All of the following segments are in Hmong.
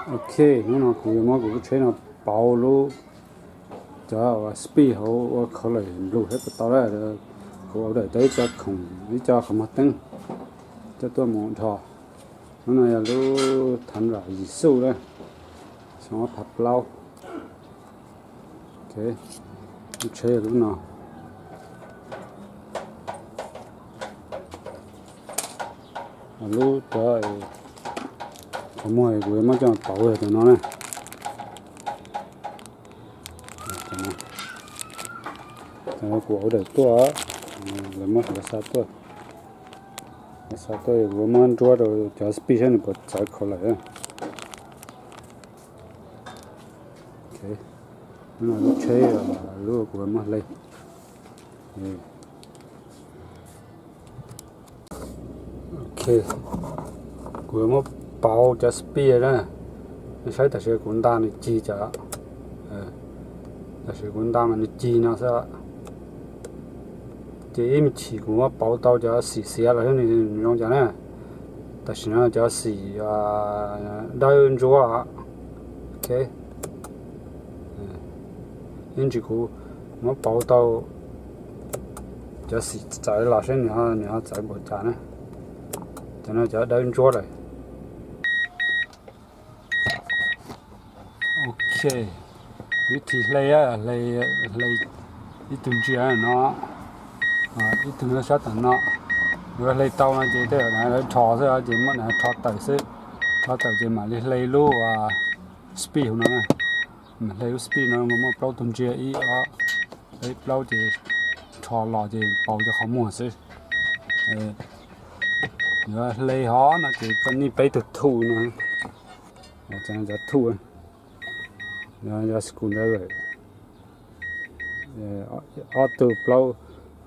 Ok, hnub no kuv yuav muab kuv lub tsheb no pauv lub cov speed hauv ua color blue thiab puas tau lawm. Kuv order tau ib co khoom, ib co qhov muag teeb coj tuaj mus dhos. Hnub no yog lub thav lam yim xuj na, xyoo ob phav plaub. Ok, lub tsheb yog lub no. Lub cov qhov muag kuv yuav muab coj pauv yog cov no na. Cov kuv order tuaj, lawv muab lawv xa tuaj. Lawv xa tuaj kuv muab nruab rau cov speed saib nws puas txawv color. Ok, lub no lub tsheb, lub kuv muab hle. Ok, kuv yuav muab pauv cov speed na. Nej saib tam sim kuv nta nws cig cov, tam sim kuv nta mas nws cig no xwb. Ces ib me chim kuv muab pauv tau cov xim xiav los seb nws zoo cas na. Tam sim no cov xim dawb ntsuab. Ok, ib ntsis kuv muab pauv tau cov xim txawv los seb nws ho txawv npaum cas na. Cov no cov dawb ntsuab lawm. Ok, vib thi hle, hle, hle ib tug ntsia no, ib tug nyob sab tom no. Yuav hle tau no ces tej zaum lawv rho xwb ces muab rho tawm xwb. Rho tawm ces mam li hle lub speed hauv no na. Mam hle lub speed no muaj plaub tug ntsia, ib ob peb plaub ces rho los ces pauv cov qhov muag xwb. Yuav hle hov no ces koj nij peb tug thuj no. Cov thuj, cov screwdriver, ob tug plaub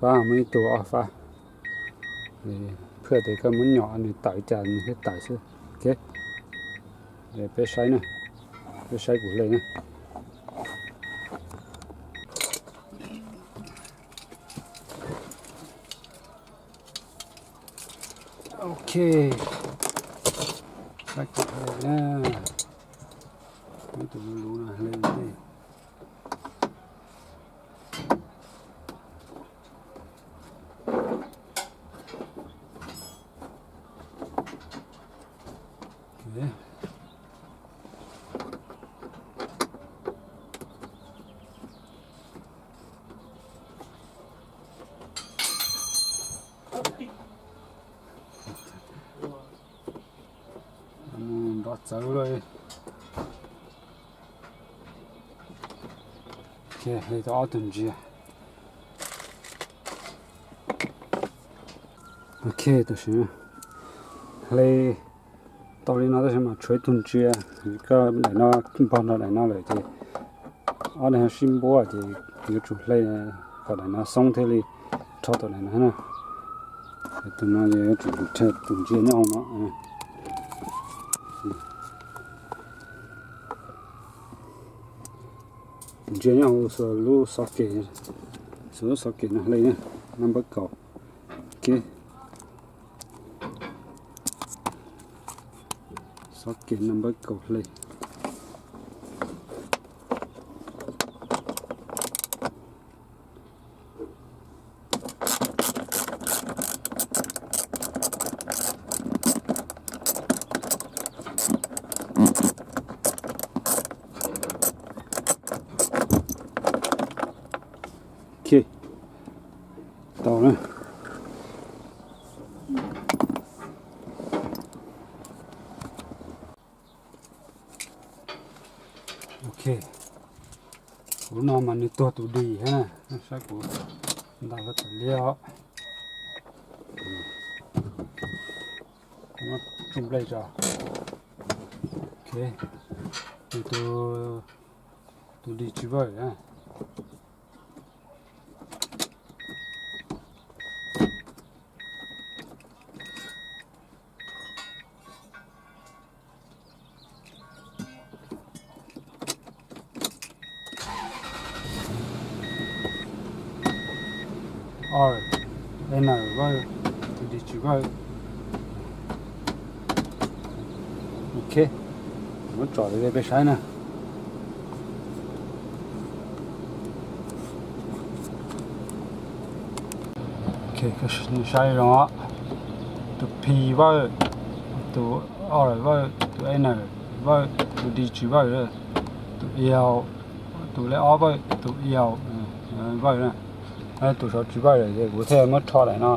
fab, muaj ib tug ob fab. Phwj tias koj muab nyom nws tawm cas nws thiaj tawm xwb. Ok, peb saib na, peb saib kuv hle na. Ok, saib kuv hle na. Muab tus luv luv no hle ntej. Nrov txawv lawm. Ok, hle tau ob tug ntsia. Ok, tam sim hle tau li no tab sis mas tshuav ib tug ntsia, koj daim no npog nrog daim no lawm ces ob daim sib npuab ces yuav tsum hle kom daim no xoob thiaj li rho tau daim no na. Tus no yuav tsum tus ntsia nyob hauv no. Tus ntsia nyob hauv lub socket, lub socket no hle na, number kaum. Ok, socket number kaum hle. Ok, tau na. Ok, kuv no mas nws tuag tus dis thiab na, saib kuv nta hlo tas liab os. Muab tso nplej tso. Ok, nws tus, tus dis tsis vawj na. Or, ena vawj, tus dis tsis vawj. Ok, Muab tsom li peb saib na. Saib zoo, tus P vawj, tus R vawj, tus N vawj, tus D tsis vawj, tus L, tus lej ob vawj, tus L vawj na. Tus saud tsis vawj lawm ces kuv thiaj muab rho daim no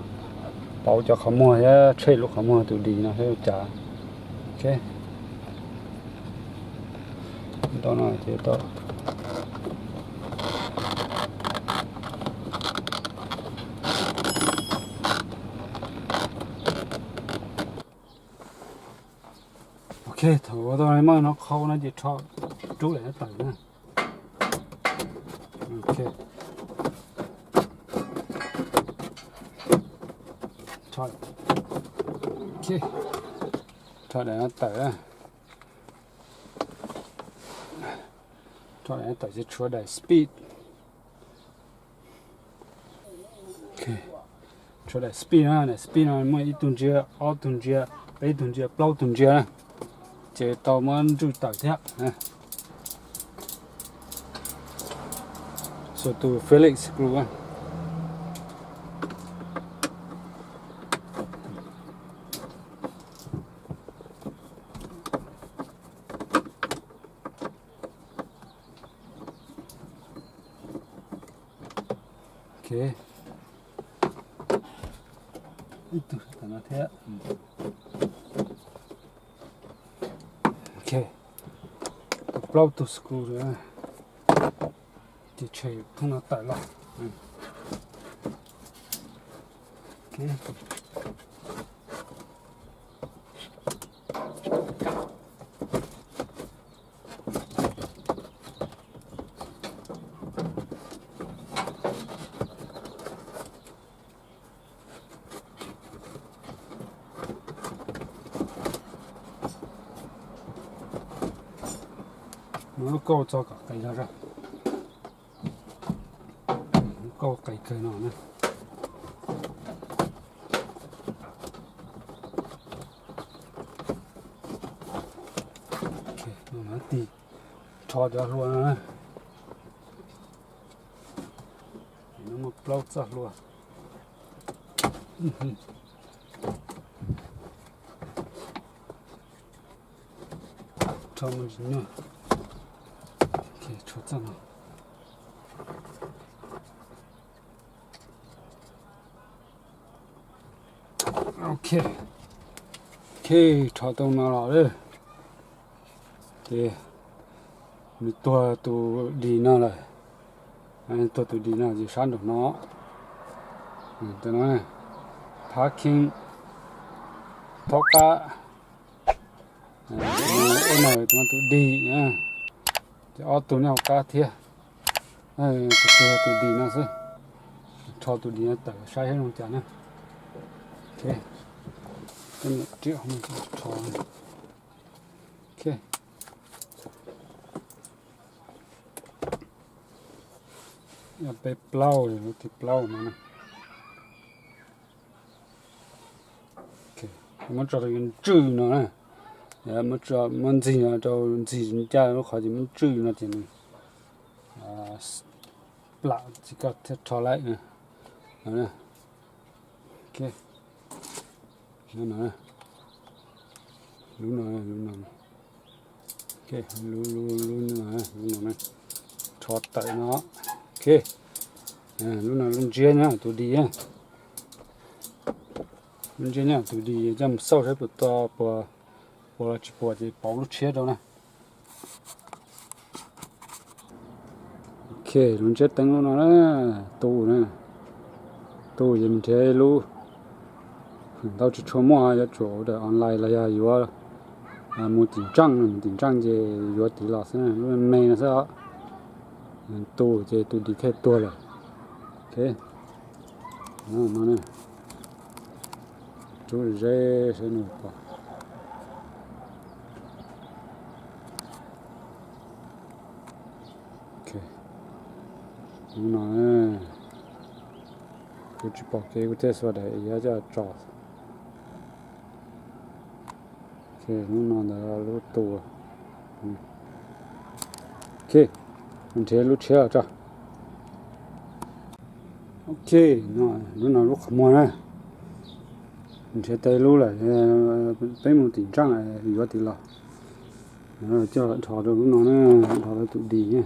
pauv cov qhov muag thiab tshem lub qhov muag tus D no thiab ua cas. Ntau no ces tau. Ok, thaum ua tau li no qhau no ces rho rub daim no tawm na. Ok, rho daim no tawm na. Rho daim no tawm ces tshuav daim speed. Tshuav daim speed no, daim speed no muaj ib tug ntsia, ob tug ntsia, peb tug ntsia, plaub tug ntsia na, ces tau muab ntswj tawm thiab. Xuas tus Phillips screw. Ok, ib tug no thiab. Ok, plaub tug screw ces tshem thooj no tawm los. Muab lub kauj txo kom qis zog zog. Lub kauj qis kawg no na. Tig rho cov hlua no na. Muaj plaub txoj hlua. Rho mus ntsis nyuaj. Rho txoj no. Ok, ok, rho tau no los lawm. Ces nws tuag tus dis no lawm. Tuag tus dis no ces sab nraum no. Tus no, parking, thaub qab. Tus no tus dis, ces ob tug nyob hauv qab thiab. Tus twg tus dis no xwb. Rho tus dis no tawm saib seb zoo cas na. Rho. Peb plaub, lub thib plaub no. Muab tso rau ntswj no na. Muab ntxig no rau, ntxig ncaj lub qhov ces muab ntswj no ces nws plam ces koj thiaj rho laib. Lub no, lub no, lub no, lub no, lub no, rho tawm no. Ok, lub no lub ntsiab nyob tus dis. Lub ntsiab nyob tus dis, coj mus xauj saib puas, puas los tsis puas ces pauv lub tshiab rau na. Ok, lub ntsiab teeb lub no na, tu na, tu ces nrhiav ib lub. Feem ntau tsis tshua muaj, yuav tsum ua online los yog yuav mus tim ntseej, mus tim ntseej ces yuav tid los xwb, lub me no xwb os. Tu ces tus dis thiaj tuag lawm. Ok, no, rub ze saib nws pom. Lub no, kuv tsis pom kev kuv thiaj xuas daim iab coj tso. Lub no ntawd lub tu, Ok, nrhiav lub tshiab tso. Ok, no, lub no lub qhov muag na. Nrhiav tau lub lawm, peb mus tim ntsaj yuav tim los. Coj los dhos rau lub no na, dhos rau tus dis na.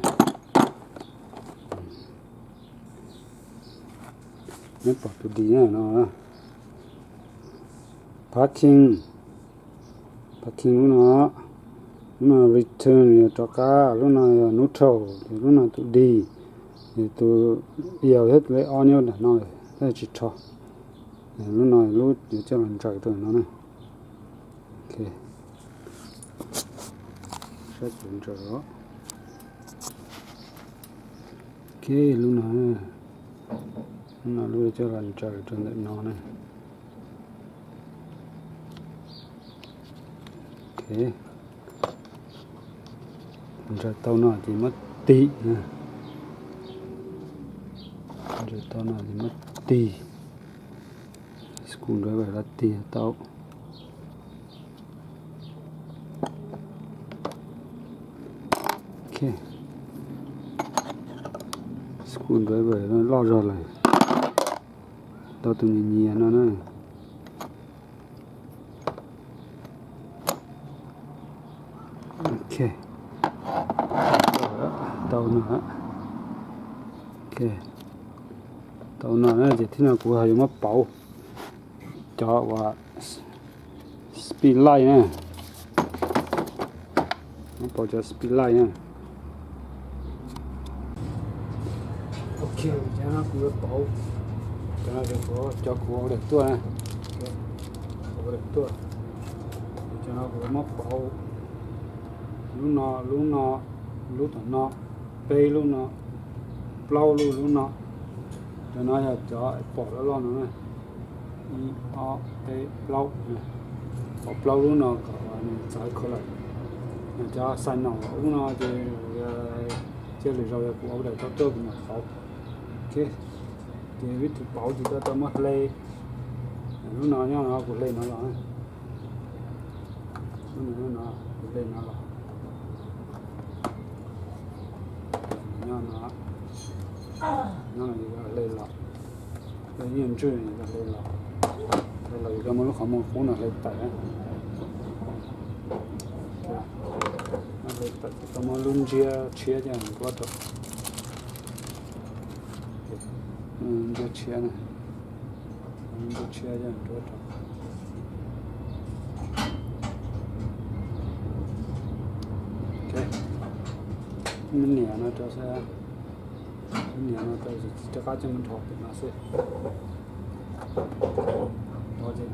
Neb pom tus dis na no. Parking, parking lub no, lub no return yog rov qab, lub no yog neutral, ces lub no tus dis, ces tus yau thiab tus lej ob nyob nram no lawm, tab tsis rho. Lub no lub yuav coj los ntsaws rau no na. Ok, saib kuv ntsaws os. Ok, lub no, lub no lub coj los ntsaws rau ntawm no na. Ok, ntsaws tau no ces muab tig na. Ntsaws tau no ces muab tig. Screwdriver los tig tau. Ok, screwdriver loj zog lawm, tau tus nyias nyias no na. Ok, tau no. Ok, tau no na ces thib no kuv ho yuav muab pauv cov uas speed light na. Muab pauv cov speed light na. Ok, cov no kuv yuav pauv, cov no cov kuv ua daim tuaj na. Kuv ua daim tuaj, cov no kuv yuav muab pauv. Lub no, lub no, lub tom no, peb lub no, plaub lub lub no. Cov no yog cov pom loj loj no na. Ib, ob, peb, plaub. Pauv plaub lub no kom nws txawv kho lawm. Cov signal lub no ces cia lwm zaus yog kuv ua daim tau tuaj kuv mam pauv. Ok, ces vib thim pauv ces tau tau muab hle. Lub no nyob no kuv hle no los. Lub no, lub no kuv hle no los. Nyob no, nyob no yus hle los. Hle ib nyuag ntswg yus hle los. Hle los yus tau muab lub qhov muag qub no hle tawm. Hle tawm ces tau muab lub ntsiab tshiab coj nruab rau. Ntsiab tshiab na. Ntsiab tshiab coj nruab rau. Ok, muab nias no rau xwb. Muab nias no rau, rov qab coj mus dhos pem no xwb. Dhos ces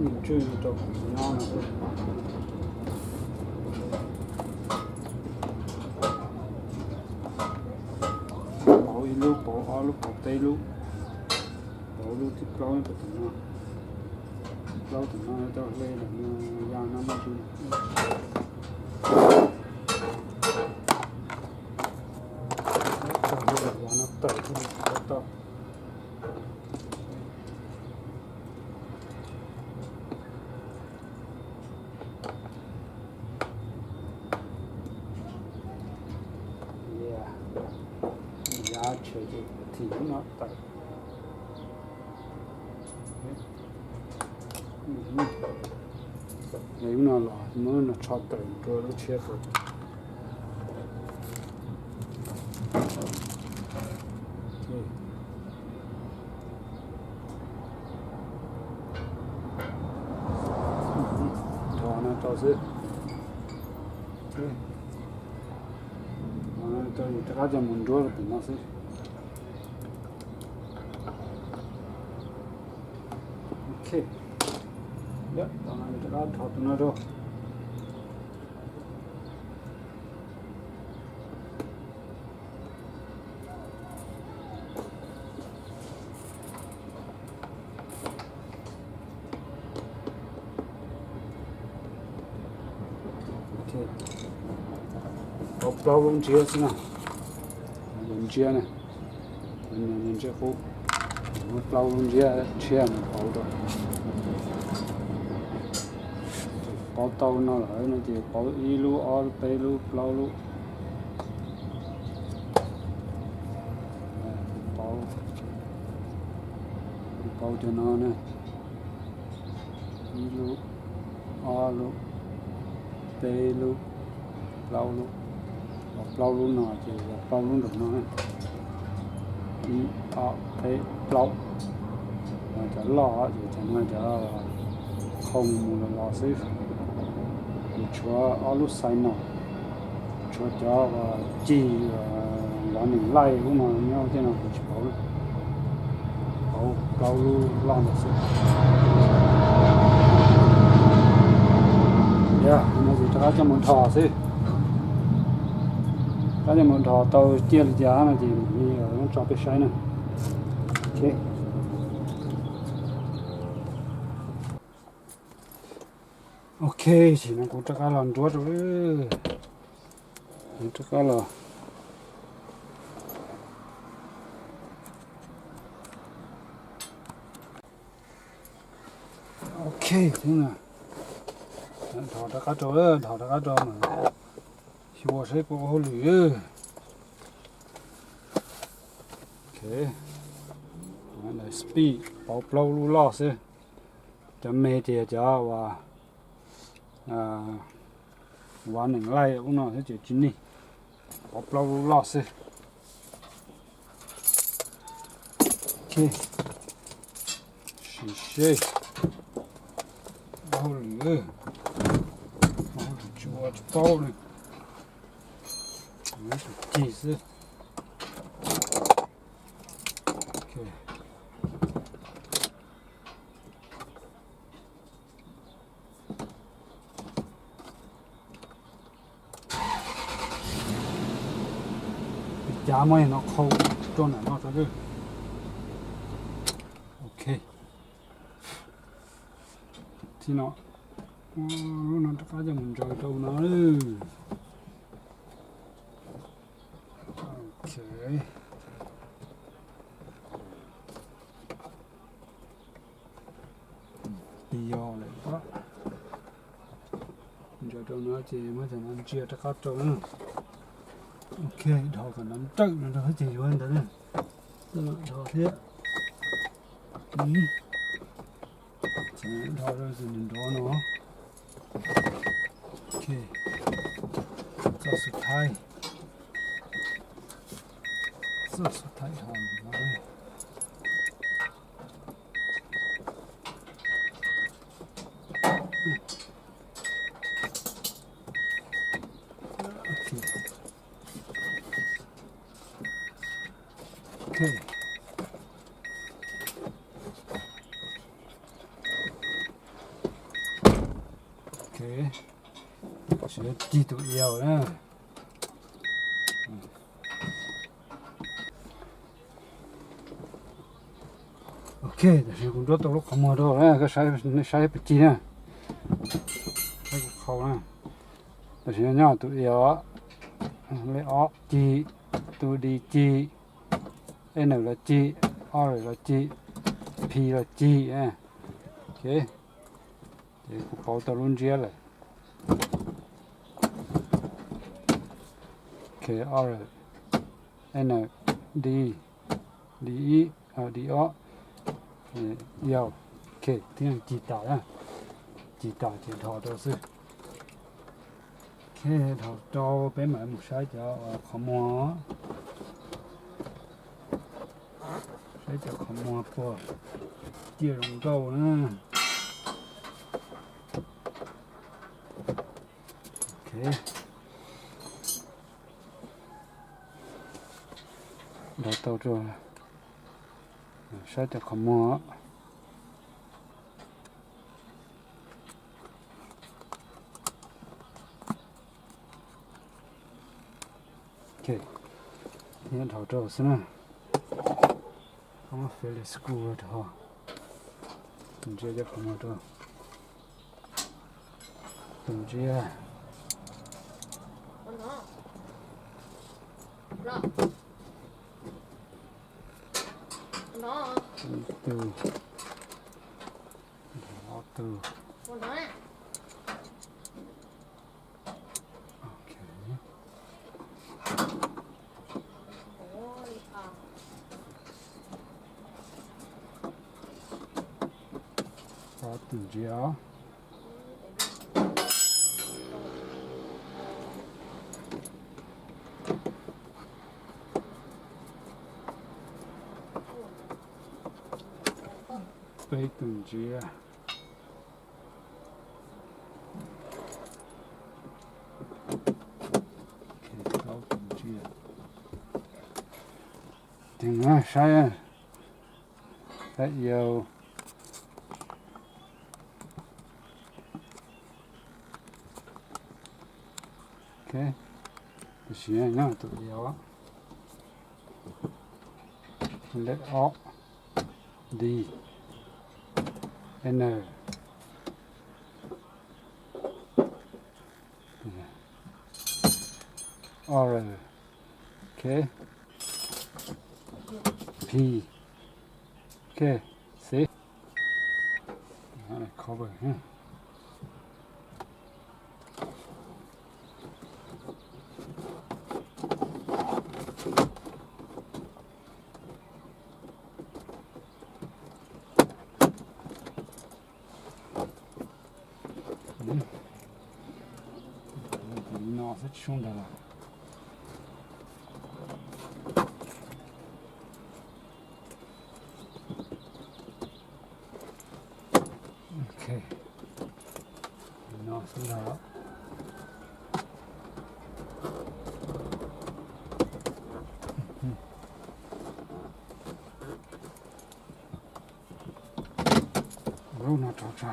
nws tswj rau nyob no xwb. Pauv ib lub, pauv ob lub, pauv peb lub, pauv lub thib plaub rau tom no. Plaub tom no tau hle lawm no, ya no muaj tsis tau hle lawm, ya no tawm thiaj li tsis tau tau. Ya, ya tshiav ces thim lub no tawm. Lub no los muab no tsho tawm rau lub tshiab rau. Dhos no rau xwb. Dhos no rau, rov qab coj mus nruab rau pem no xwb. Ok, rov qab dhos tus no rau. Pauv plaub lub ntsiab xwb na. Lub ntsiab na, ntsiab qub, muab plaub lub ntsiab tshiab mus pauv rau. Pauv tau no lawm no ces pauv ib lub, ob lub, peb lub, plaub lub. Pauv, pauv cov no na, ib lub, ob lub, peb lub, plaub lub. Pauv plaub lub no ces yog plaub lub nraum no, ib, ob, peb, plaub. Cov loj ces cov no cov qhoo mus los los xwb. Kuv tshuav ob lub xais no, tshuav cov ci, vov neem laij ub no nyob tej no kuv tsis pauv, pauv plaub lub loj ntawd xwb. Yog no ces rov qab coj mus dhos xwb. Rov coj mus dhos tau ciaj li cas no ces mam li tso peb saib na. Ok, tam sim no kuv rov qab los nruab rau, rov qab los. Ok, dhos rov qab rau, dhos rov qab rau mas xyuas saib puas ua hauj lwm. Ok, speed pauv plaub lub loj xwb. Cov me ces yog cov uas vov neem laij ub no xwb ces tsis nij, pauv plaub lub loj xwb. Ok, sim seb, ua hauj lwm, ua hauj lwm tsis ua tsis paub li, tus cig xwb. Li cas muab no qhau rau nram no tso. Ok, txij no, lub no rov qab coj mus ntsaws rau no. Ok, tis yog lawm, ntsaws rau no ces muab cov no ntsia rov qab rau na. Ok, dhos kom nws nrawm no rau ces yuav ntawd na. Dhos thiab, dhos rau nrov no. Ok, txoj xub thaib, txoj xub thaib dhos no. Ok, ok, tsis cig tus iaus na. Ok, tam sim kuv nruab tau lub qhov muag rau na, koj saib, saib puas cig na. Saib kuv qhau na. Tam sim no nyob tus iaus, lej ob cig, tus di cig, ej nawm los cig, ob lawm los cig, phi los cig. Ok, ces kuv pauv tau lub ntsiab lawm. Ok, ob lawm, ej nawm, di, di ib, di ob, yau, ok, thiab cig tas na, cig tas ces dhos rau xwb. Ok, dhos rau peb mam mus saib cov qhov muag, saib cov qhov muag puas ciaj zoo nkauj na. Ok, dhos tau rau, saib cov qhov muag. Ok, nyob dhos rau xwb na. Koj muab Philips screw dhos, ntsia cov qhov muag rau. Tus ntsiab, ib tug, ob tug. Tus ntsia os. Peb tus ntsia. Plaub tus ntsia. Tig saib, saib yau. Ok, tam sim no tus yau. Lej ob, D, N, R, ok, P, ok, C. Cover ha. Li no xwb tsis sub ntawd lawm. Ok, li no xwb ntag. Lub no rau tso.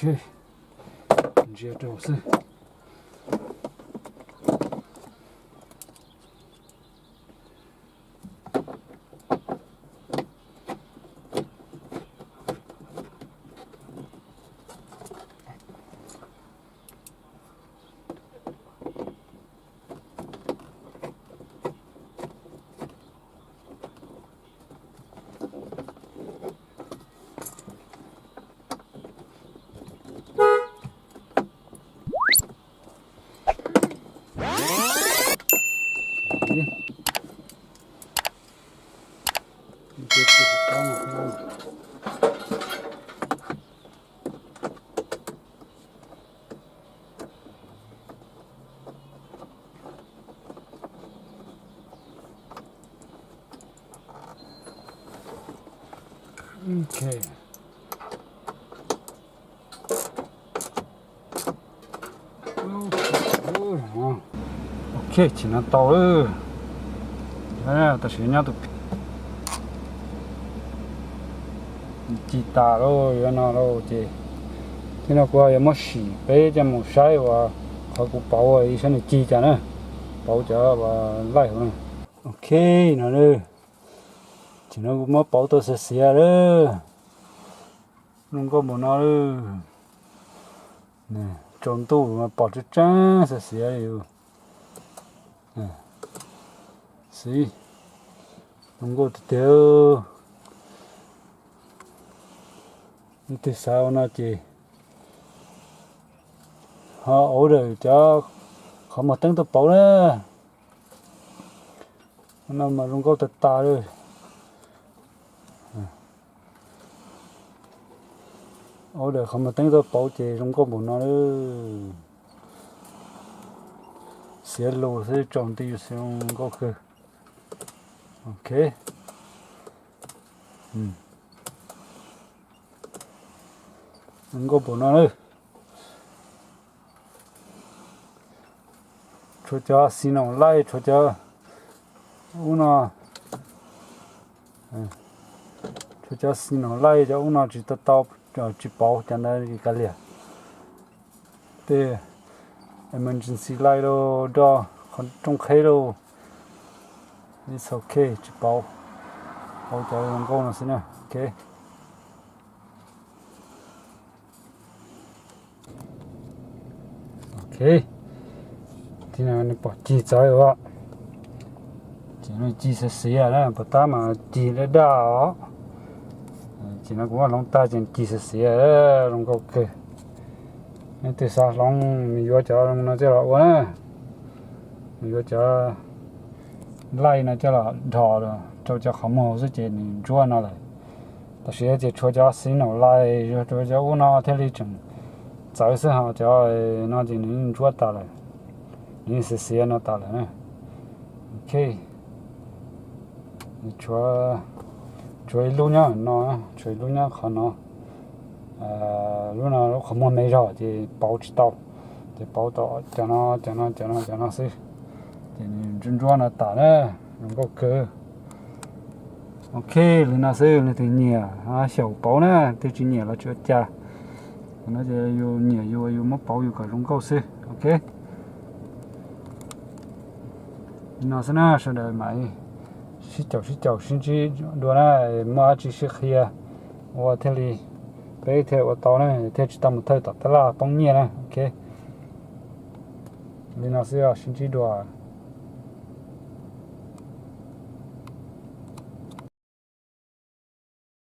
Ok, ntsia rau xwb. Ok. Ok, chim no tau lawm. Tam sim nyob tus ci tas lawm, yuav no lawm ces thiab no kuv yuav muab sim peb coj mus saib uas qhov kuv pauv ib sab nws ci cas na, pauv cov uas laij hauv na. Ok, no lawm, chim no kuv muab pauv tau xiav xiav lawm. Zoo nkauj npaum no lawm. Tsaus ntuj mas pom tseeb tseeb xiav xiav li. Xwb, zoo nkauj tiag tiag. Leej twg xav ua no ces ho order cov qhov muag teeb tuaj pauv na. No mas zoo nkauj tag tag li. Order qhov muag teeb tuaj pauv ces zoo nkauj npaum no lawm. Tiav lus xwb tsaus nti xwb, zoo nkauj kawg. Ok. Zoo nkauj npaum no lawm. Tshuav cov xi no laij, tshuav cov ub no, tshuav cov xi no laij, cov ub no tsis tau tau, tsis pauv, cov ntawd kav liam. Tej emergency light lauj, roj qhov rooj qheb lauj, it's ok, tsis pauv. Pauv cov zoo nkauj no xwb na. Ok. Ok, tim no nws pom cig txawv os. Ces nws cig xiav xiav na, puas tab mas cig daj daj os. Ces no kuv muab hloov tag ces cig xiav xiav, zoo nkauj kawg. Leej twg xav hloov nws yuav cov no coj los ua na, nws yuav cov laij no coj los dhos rau cov qhov muag xwb ces nws ntsuab no lawm. Tab sis ces tshuav cov xi no laij, tshuav cov ub no thiaj li tseem txawv xwb, ho cov no ces nws yeej ntsuab tas lawm, nws yeej xiav xiav no tas lawm na. Ok, tshuav ib lub nyob no, tshuav ib lub nyob qhov no. Lub no lub qhov muag me zog ces pauv tsis tau, ces pauv tau cov no, cov no, cov no, cov no xwb. Ces nws ntsuab ntsuab no tas na, zoo nkauj kawg. Ok, li no xwb, leej twg nyiam xyaum pauv na, leej twg tsis nyiam los tsis ua cas. Qhov no ces yus nyiam yus, yus muab pauv yus kom zoo nkauj xwb. Ok, li no xwb na, sawv daws mam sib caum sib caum sib ntsib dua na, muaj dab tsi sib qhia ua thiaj li peb thiaj ua tau na, thiaj tsis tau mus thawj tom tab laj poob nyiaj na. Ok, li no xwb, sib ntsib dua.